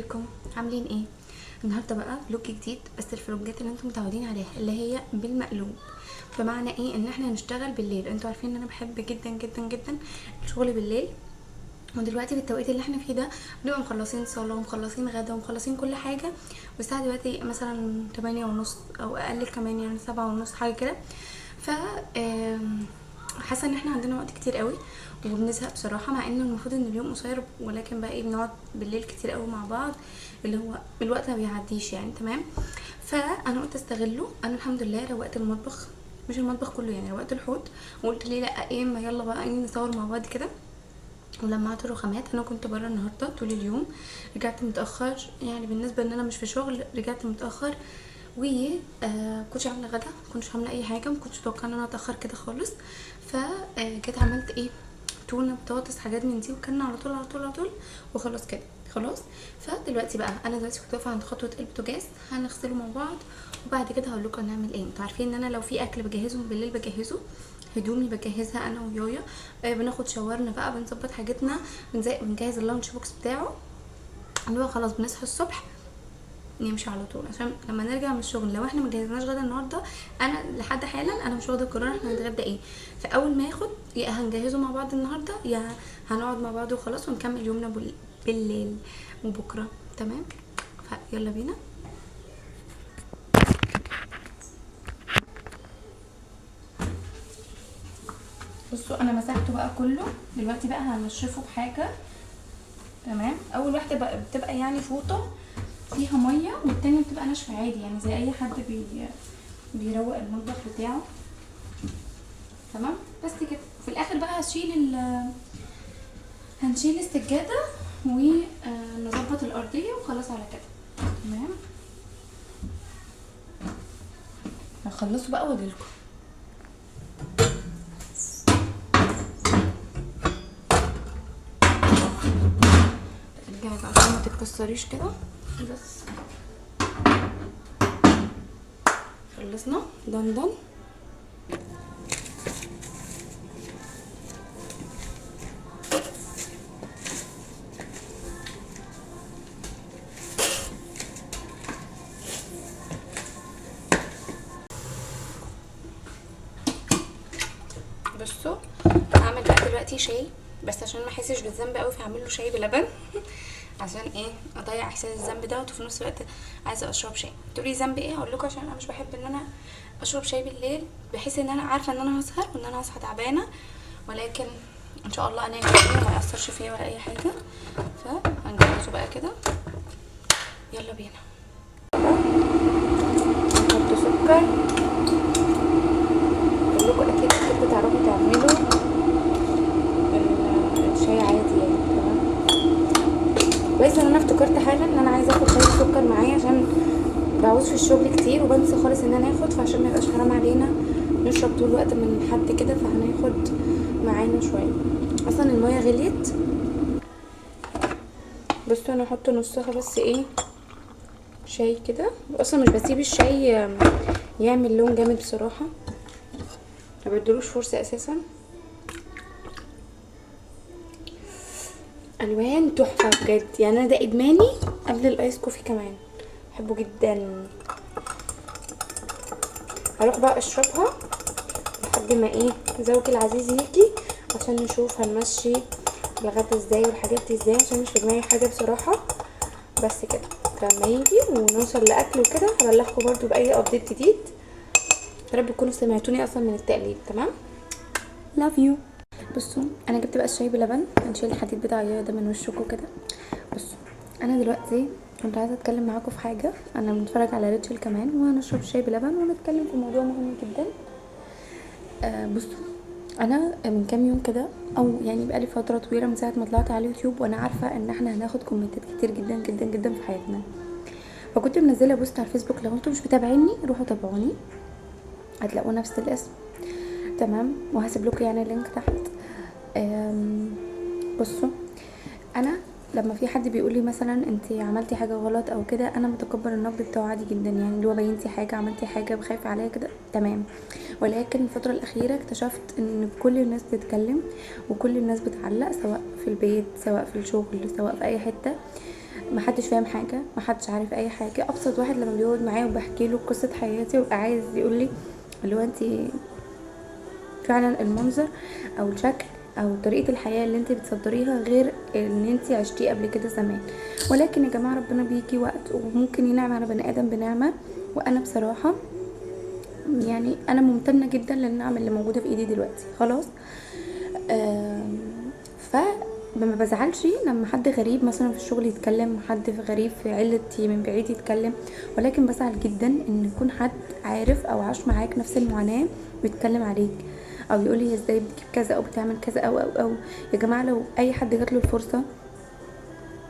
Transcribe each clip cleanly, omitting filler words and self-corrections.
ازيكم عاملين ايه؟ النهارده بقى vlog جديد، بس الفلوجات اللي انتم متعودين عليها اللي هي بالمقلوب. بمعنى ايه؟ ان احنا هنشتغل بالليل. انتوا عارفين ان انا بحب جدا جدا جدا الشغل بالليل، ودلوقتي في التوقيت اللي احنا فيه ده بنبقى مخلصين صلاة ومخلصين غدا ومخلصين كل حاجة، والساعة دلوقتي مثلا 8:30 او اقل كمان، يعني 7:30 حاجة كده. ف حاسه ان احنا عندنا وقت كتير قوي وبنزهق بصراحة، مع ان المفروض ان اليوم قصير، ولكن بقى ايه، بنقعد بالليل كتير قوي مع بعض، اللي هو الوقت ما بيعديش يعني. تمام، فانا قلت استغله. انا الحمد لله روقت المطبخ، مش المطبخ كله يعني، روقت الحوض، وقلت ليه لا، ايه ما يلا بقى ايه نصور مع بعض كده. ولمعت الرخامات. انا كنت بره النهارده طول اليوم، رجعت متاخر، يعني بالنسبة ان انا مش في شغل رجعت متاخر، و كنتش عامله غدا، كنتش عامله اي حاجة، ما كنتش متوقعه ان انا اتاخر كده خالص. ف جيت عملت ايه، تونه، بطاطس، حاجات من دي، وكلنا على طول على طول على طول وخلاص كده خلاص. فدلوقتي بقى انا دلوقتي كنت واقفة عند خطوة البوتاجاز، هنغسله مع بعض وبعد كده هقول لكم هنعمل ايه. انتوا عارفين ان انا لو في اكل بجهزه بالليل بجهزه، هدومي بجهزها انا ويايا، بناخد شاورنا بقى، بنظبط حاجتنا، بنجهز ال lunch box بتاعه، اللي هو خلاص بنصحى الصبح نمشي على طول، عشان لما نرجع من الشغل لو احنا ما جهزناش غدا النهارده، انا لحد حالا انا مش واخده قرار احنا هنتغدى ايه، فاول ما اخد يا هنجهزه مع بعض النهارده يا هنقعد مع بعض وخلاص ونكمل يومنا بالليل وبكره. تمام، فيلا بينا. بصوا انا مسحته بقى كله، دلوقتي بقى هنشفه بحاجة. تمام، اول واحدة بقى بتبقى يعني فوطه فيها مية، والتانية بتبقى ناشفة عادي، يعني زي اي حد بيروق المطبخ بتاعه. تمام، بس كده. في الاخر بقى هنشيل السجادة ونظبط الارضية وخلاص على كده. تمام، هخلصه بقى واجيلكم. ارجعي بقى عشان ما تتكسريش كده. بس خلصنا، دن دن. بصوا هعمل بقى دلوقتي شاي، بس عشان ما احسش بالذنب قوي فهعمل له شاي بلبن عشان ايه، اضيع احساس الذنب ده، وفي نفس الوقت عايزه اشرب شاي. تقولي ذنب ايه؟ هقول لكم عشان انا مش بحب ان انا اشرب شاي بالليل، بحيث ان انا عارفه ان انا هسهر وان انا هصحى تعبانة، ولكن ان شاء الله انام فيه وما ياثرش فيا ولا اي حاجة. فهنجهزه بقى كده، يلا بينا. نحط سكر، كلكم اكيد اكيد بتعرفوا تعملوا الشاي عادي يعني. تمام، كويس ان انا افتكرت حالا ان انا عايزه اخد شاي سكر معايا، عشان بعوز في الشغل كتير وبنسى خالص ان انا اخد، فعشان ما يبقاش حرام علينا نشرب طول الوقت من حد كده، فهناخد معانا شوية. اصلا المية غليت. بصوا انا هحط نصها بس ايه شاي كده، اصلا مش بسيب الشاي يعمل لون جامد بصراحة، ما بدلوش فرصة اساسا. الوان تحفة بجد، يعني انا ده ادماني قبل الايس كوفي كمان، بحبه جدا. هروح بقى اشربها لحد ما ايه زوجي العزيز يجي، عشان نشوف هنمشي الغدا ازاي والحاجات دي ازاي، عشان مش في دماغي حاجة بصراحة. بس كده لما يجي ونوصل لاكل وكده هبلغكم برضو باي update جديد. يا رب تكونوا سمعتوني اصلا من التقليد. تمام، love you. بصوا انا جبت بقى الشاي بلبن، هنشيل الحديد بتاع يايا ده من وشكم كده. بصوا انا دلوقتي كنت عايزه اتكلم معاكم في حاجة، انا بنتفرج على ريتشل كمان وهنشرب شاي بلبن ونتكلم في موضوع مهم جدا. بصوا انا من كام يوم كده، او يعني بقالي فترة طويلة من ساعة ما طلعت على اليوتيوب، وانا عارفه ان احنا هناخد كومنتات كتير جدا جدا جدا في حياتنا، فكنت منزله post على الفيسبوك. لو انتم مش متابعيني روحوا تابعوني، هتلاقوا نفس الاسم. تمام، وهسيب لكم يعني ال link تحت. بصوا انا لما في حد بيقول لي مثلا انت عملتي حاجة غلط او كده، انا بتقبل النقد بتاعه عادي جدا، يعني اللي هو بينتي حاجة، عملتي حاجة، بخاف عليها كده، تمام. ولكن الفترة الاخيرة اكتشفت ان كل الناس بتتكلم وكل الناس بتعلق، سواء في البيت سواء في الشغل سواء في اي حتة. محدش فاهم حاجة، محدش عارف اي حاجة. ابسط واحد لما بيقعد معايا وبحكي له قصة حياتي ويبقى عايز يقول لي اللي هو انت فعلا المنظر او الشكل او طريقه الحياة اللي انت بتصدريها غير ان انت عشتيه قبل كده زمان. ولكن يا جماعة ربنا بيجي وقت وممكن ينعم على بني ادم بنعمه، وانا بصراحة يعني انا ممتنة جدا للنعم اللي موجودة في ايدي دلوقتي خلاص. ف ما بزعلش لما حد غريب مثلا في الشغل يتكلم، حد غريب في عيلتي من بعيد يتكلم، ولكن بزعل جدا ان يكون حد عارف او عاش معاك نفس المعاناة ويتكلم عليك او يقول لي ازاي بتجيب كذا او بتعمل كذا او او او. يا جماعة لو اي حد جات له الفرصة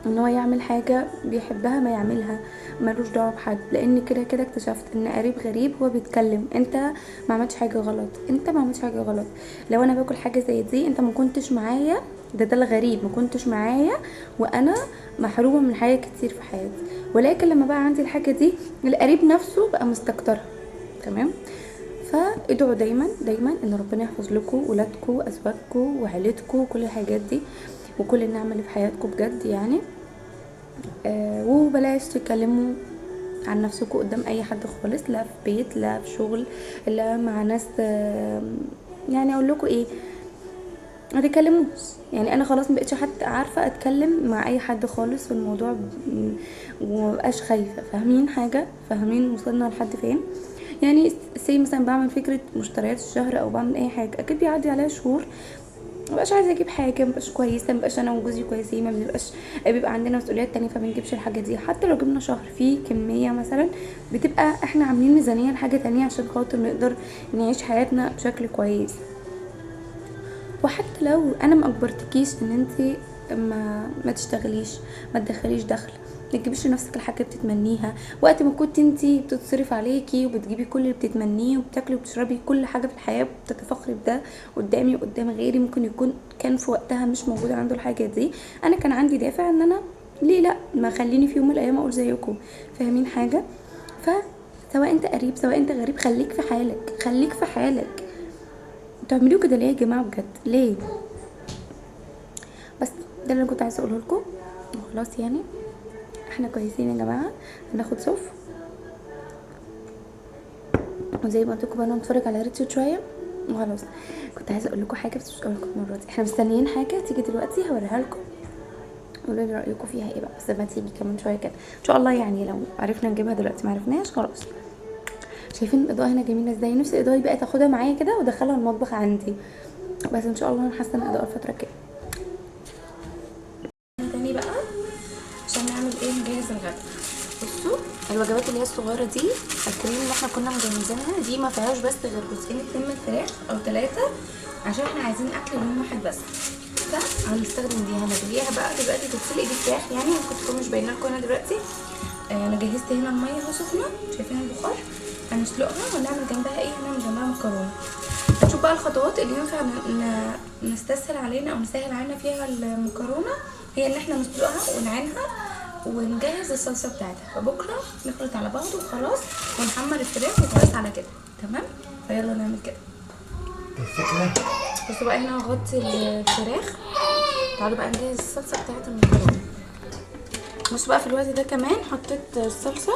ان هو يعمل حاجة بيحبها ما يعملها، ملوش دعوه بحد، لان كده كده اكتشفت ان قريب غريب هو بيتكلم، انت ما عملتش حاجة غلط، انت ما عملتش حاجة غلط. لو انا باكل حاجة زي دي انت ما كنتش معايا، ده الغريب ما كنتش معايا وانا محرومة من حاجات كتير في حياتي، ولكن لما بقى عندي الحاجة دي القريب نفسه بقى مستكترها. تمام. فادعوا دايما دايما ان ربنا يحفظ لكم ولادكم وازواجكم وعيلتكم وكل الحاجات دي وكل النعمة اللي في حياتكم بجد يعني. وبلاش تتكلموا عن نفسكم قدام اي حد خالص، لا في بيت لا في شغل لا مع ناس، يعني اقول لكم ايه، ما تتكلموش. يعني انا خلاص ما بقتش حتى عارفه اتكلم مع اي حد خالص في الموضوع، ومبقاش خايفة. فاهمين حاجة؟ فاهمين وصلنا لحد فين؟ يعني سي مثلا بعمل فكرة مشتريات الشهر او بعمل اي حاجة، اكيد بيعدي عليها شهور مبقاش عايزه اجيب حاجة، مبقاش كويسة، مبقاش انا وجوزي كويسين، ما بنبقاش، بيبقى عندنا مسؤوليات تانية فما بنجيبش الحاجة دي. حتى لو جبنا شهر فيه كمية مثلا، بتبقى احنا عاملين ميزانية لحاجة تانية عشان خاطر نقدر نعيش حياتنا بشكل كويس. وحتى لو انا ما اجبرتكيش ان انت ما تشتغليش، ما تدخليش دخل، ما تجيبيش لنفسك الحاجة اللي بتتمنيها، وقت ما كنت انت بتتصرف عليكي وبتجيبي كل اللي بتتمنيه وبتاكلي وبتشربي كل حاجة في الحياة، بتتفخري بده قدامي وقدام غيري، ممكن يكون كان في وقتها مش موجود عنده الحاجة دي. انا كان عندي دافع ان انا ليه لا، ما خليني في يوم من الايام اقول زيكم. فاهمين حاجة؟ فسواء انت قريب سواء انت غريب، خليك في حالك، خليك في حالك. تعملوا كده ليه يا جماعة بجد؟ ليه؟ بس ده اللي انا كنت عايزه اقوله لكم وخلاص. يعني احنا كويسين يا جماعة. هناخد صوف وزي ما قلت لكم بقى نتفرج على ريتشارد شوية وخلاص. كنت عايزه اقول لكم حاجة بس مش هقول لكم المرة دي، احنا مستنيين حاجة تيجي دلوقتي هوريها لكم، قولوا لي رايكم فيها ايه بقى، بس لما تيجي كمان شوية كده ان شاء الله. يعني لو عرفنا نجيبها دلوقتي، ما عرفناش خلاص. شايفين الاضاءة هنا جميلة ازاي؟ نفسي الاضاءة بقى تاخدها معايا كده وادخلها المطبخ عندي، بس ان شاء الله نحسن الاضاءة الفترة الجاية. تاني بقى عشان نعمل ايه؟ نجهز الغدا. بصوا الوجبات اللي هي الصغيرة دي، الكريم اللي احنا كنا مجهزينها دي ما فيهاش بس غير جزئين 2 من الفراخ او 3، عشان احنا عايزين اكل يوم واحد بس، فهنستخدم دي. هنغليها بقى دلوقتي، تتسلق دي فراخ يعني، ممكن تكون مش باينة لكم هنا دلوقتي. انا جهزت هنا المية اهو سخنة، شايفين البخار، هنسلقها ونعمل جنبها ايه؟ هنعمل جنبها مكرونه. هنشوف بقى الخطوات اللي ينفع نستسهل علينا او نسهل علينا فيها المكرونه، هي ان احنا نسلقها ونعينها ونجهز الصلصه بتاعتها، فبكرة نخلط على بعض وخلاص، ونحمر الفراخ وخلاص على كده. تمام؟ فيلا نعمل كده. الفكرة بصوا بقى هنا هغطي الفراخ. تعالوا بقى نجهز الصلصه بتاعت المكرونه. بصوا بقى في الوقت ده كمان حطيت الصلصه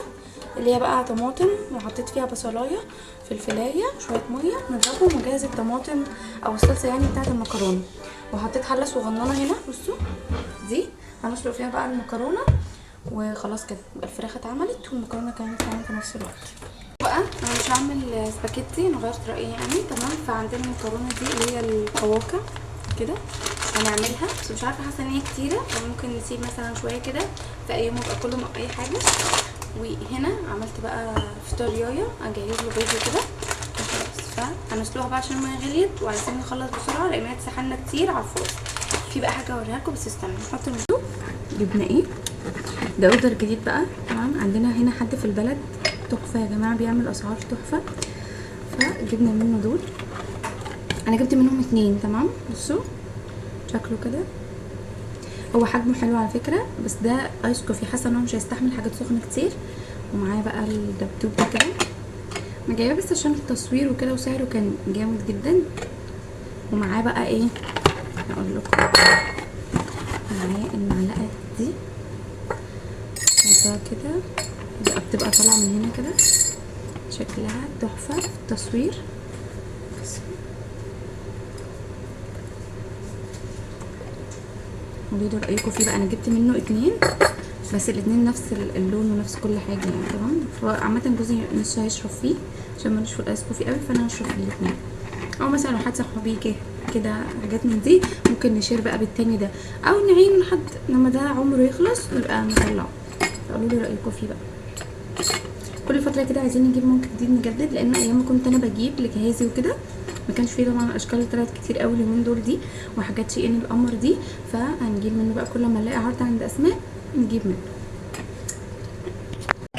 اللي هي بقى طماطم، وحطيت فيها بصلايه، فلفلايه، شوية مية، نضربهم ونجهز الطماطم او الصلصه يعني بتاعت المكرونه. وحطيت حله صغننه هنا، بصوا دي هنسلق فيها بقى المكرونه وخلاص كده، يبقى الفراخ اتعملت والمكرونه كمان اتعملت في نفس الوقت. بقى انا مش هعمل سباكيتي، انا غيرت رايي يعني. تمام. فعندنا المكرونه دي اللي هي القواقع كده هنعملها، بس مش عارفه، حاسه ان هي كتيرة، فممكن نسيب مثلا شوية كده في اي يوم ابقى كله مع اي حاجة. وهنا عملت بقى فطار يايا، اجهز له بيض كده وخلاص. فهنسلقها بقى عشان المية غليت وعايزين نخلص بسرعة لان هي اتسحلنا كتير على الفاضي. في بقى حاجة اوريها لكم بس استنوا نحط المشروب. جبنا ايه ده؟ order جديد بقى. تمام. عندنا هنا حد في البلد تحفة يا جماعة، بيعمل اسعار تحفة، فجبنا منه دول. انا جبت منهم 2. تمام. بصوا شكله كده، هو حجمه حلو على فكرة، بس ده ice coffee، حاسه ان هو مش هيستحمل حاجات سخنة كتير. ومعايا بقى الدبدوب ده كده، انا جايباه بس عشان التصوير وكده، وسعره كان جامد جدا. ومعاه بقى ايه هقول لكم، معايا المعلقة دي ده كده بتبقى طالعه من هنا كده، شكلها تحفة في التصوير. قولوا لي رايكم فيه بقى. انا جبت منه 2 بس الاتنين نفس اللون ونفس كل حاجة يعني. تمام. فعامه جوزي مش هيشرب فيه عشان مالوش في ال ice coffee قوي، فانا هشرب فيه الاتنين. او مثلا لو حد صاحبي جه كده حاجات من دي ممكن ن share بقى بالتاني ده، او نعينه لحد لما ده عمره يخلص نبقى نطلعه. فقولوا لي رايكم فيه بقى. كل فترة كده عايزين نجيب ممكن جديد نجدد، لان ايام ما كنت انا بجيب لجهازي وكده ما كانش فيه طبعا الاشكال اللي طلعت كتير قوي اليومين دول دي، وحاجات شي ان القمر دي، فهنجيب منه بقى كل ما نلاقي عرض عند اسماء نجيب منه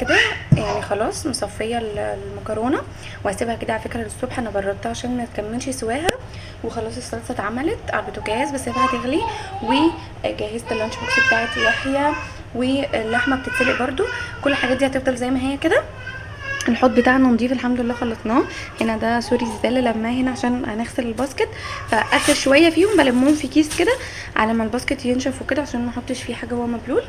كده يعني. خلاص مصفيه المكرونه وهسيبها كده على فكرة للصبح، انا بردتها عشان ما تكملش سواها. وخلاص الصلصه اتعملت على البوتاجاز، بسيبها تغلي. وجهزت ال lunch box بتاعتي يحيى، واللحمة بتتسلق برده. كل الحاجات دي هتفضل زي ما هي كده. الحوض بتاعنا نضيف الحمد لله، خلصناه. هنا ده sorry زبالة لما هنا عشان هنغسل ال basket، فاخر شوية فيهم بلمهم في كيس كده على ما ال basket ينشف وكده، عشان ما احطش فيه حاجة وهو مبلول.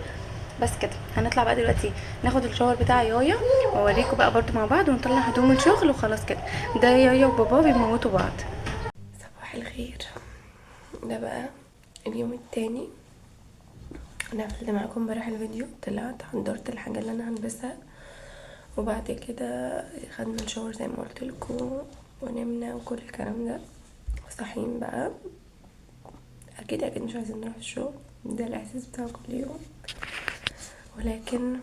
بس كده هنطلع بقى دلوقتي ناخد ال shower بتاع يايا واوريكم بقى برده مع بعض، ونطلع هدوم الشغل وخلاص كده. ده يايا وبابا بيموتوا بعض. صباح الخير. ده بقى اليوم التاني. انا قفلت معاكم امبارح الفيديو، طلعت حضرت الحاجة اللي انا هلبسها، وبعد كده خدنا ال shower زي ما قلت لكم ونمنا وكل الكلام ده. صاحيين بقى اكيد اكيد مش عايزين نروح الشغل، ده الاحساس بتاع كل يوم، ولكن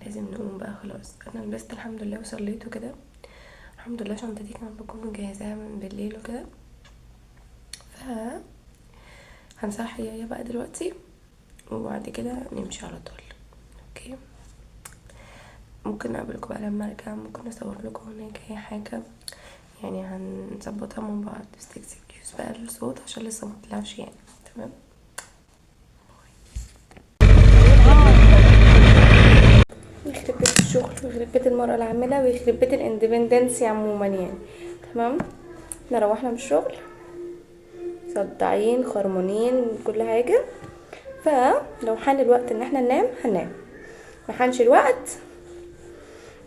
لازم نقوم بقى خلاص. انا لبست الحمد لله وصليت وكده الحمد لله. شنطتي كمان بكون مجهزاها من بالليل وكده. ف هنصحي يايا بقى دلوقتي وبعد كده نمشي على طول. okay، ممكن اقابلكم بقى لما ارجع، ممكن اصور لكم هناك اي حاجة يعني، هنظبطها مع بعض. بس excuse بقى الصوت عشان لسه ما طلعش يعني. تمام. يخرب بيت الشغل ويخرب بيت المرأة العاملة ويخرب بيت ال independency عموما يعني. تمام. احنا روحنا من الشغل صداعين خرمانين كل حاجة، فلو حان الوقت ان احنا ننام هننام، ما حانش الوقت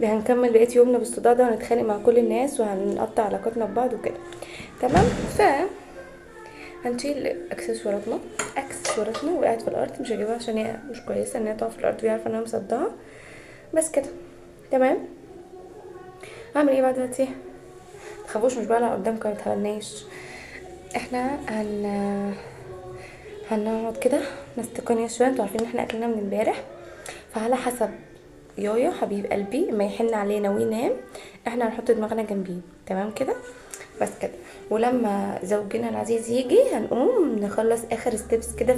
هنكمل بقية يومنا بالصداع ده، وهنتخانق مع كل الناس وهنقطع علاقاتنا ببعض وكده. تمام. ف هنشيل اكسسواراتنا وقعت في الارض، مش هجيبها عشان هي مش كويسة ان هي تقع في الارض وهي عارفه ان انا مصدعه. بس كده. تمام. هعمل ايه بقى دلوقتي؟ متخافوش مش بقى قدامكم، متهناش. احنا هنقعد كده نستقنية شوية. انتوا عارفين ان احنا اكلنا من امبارح، فعلى حسب يايا حبيب قلبي ما يحن علينا وينام احنا هنحط دماغنا جنبيه. تمام كده. بس كده. ولما زوجنا العزيز يجي هنقوم نخلص اخر steps كده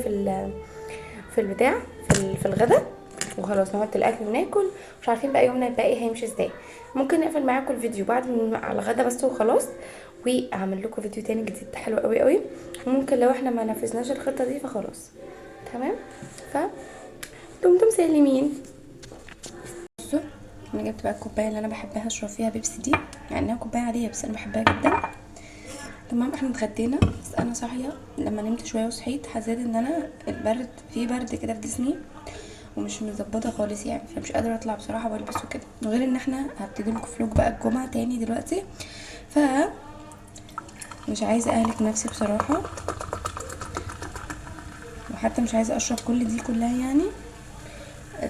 في البتاع في الغدا، وخلاص نحط الاكل وناكل. مش عارفين بقى يومنا الباقي هيمشي ازاي. ممكن نقفل معاكم الفيديو بعد على الغدا بس وخلاص، واعمل لكم فيديو تاني جديد حلو قوي قوي. ممكن لو احنا ما نفذناش الخطة دي فخلاص. تمام. ف دمتم سالمين. بصوا انا جبت بقى الكوباية اللي انا بحبها اشرب فيها بيبسي دي، مع انها كوباية عادية بس انا بحبها جدا. تمام. احنا اتغدينا، بس انا صاحية لما نمت شوية وصحيت حسيت ان انا البرد في برد كده في جسمي ومش مظبطه خالص يعني، فمش قادرة اطلع بصراحة والبس وكده. غير ان احنا هبتدي لكم فلوج بقى الجمعة تاني دلوقتي، ف مش عايزه اهلك نفسي بصراحة، وحتى مش عايزه اشرب كل دي كلها يعني،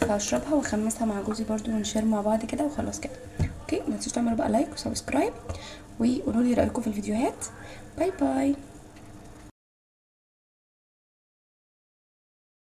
فاشربها واخمسها مع جوزي برضو ون share مع بعض كده وخلاص كده. okay، ما تنسوش تعملوا بقى like و subscribe وقولوا لي رايكم في الفيديوهات. bye bye.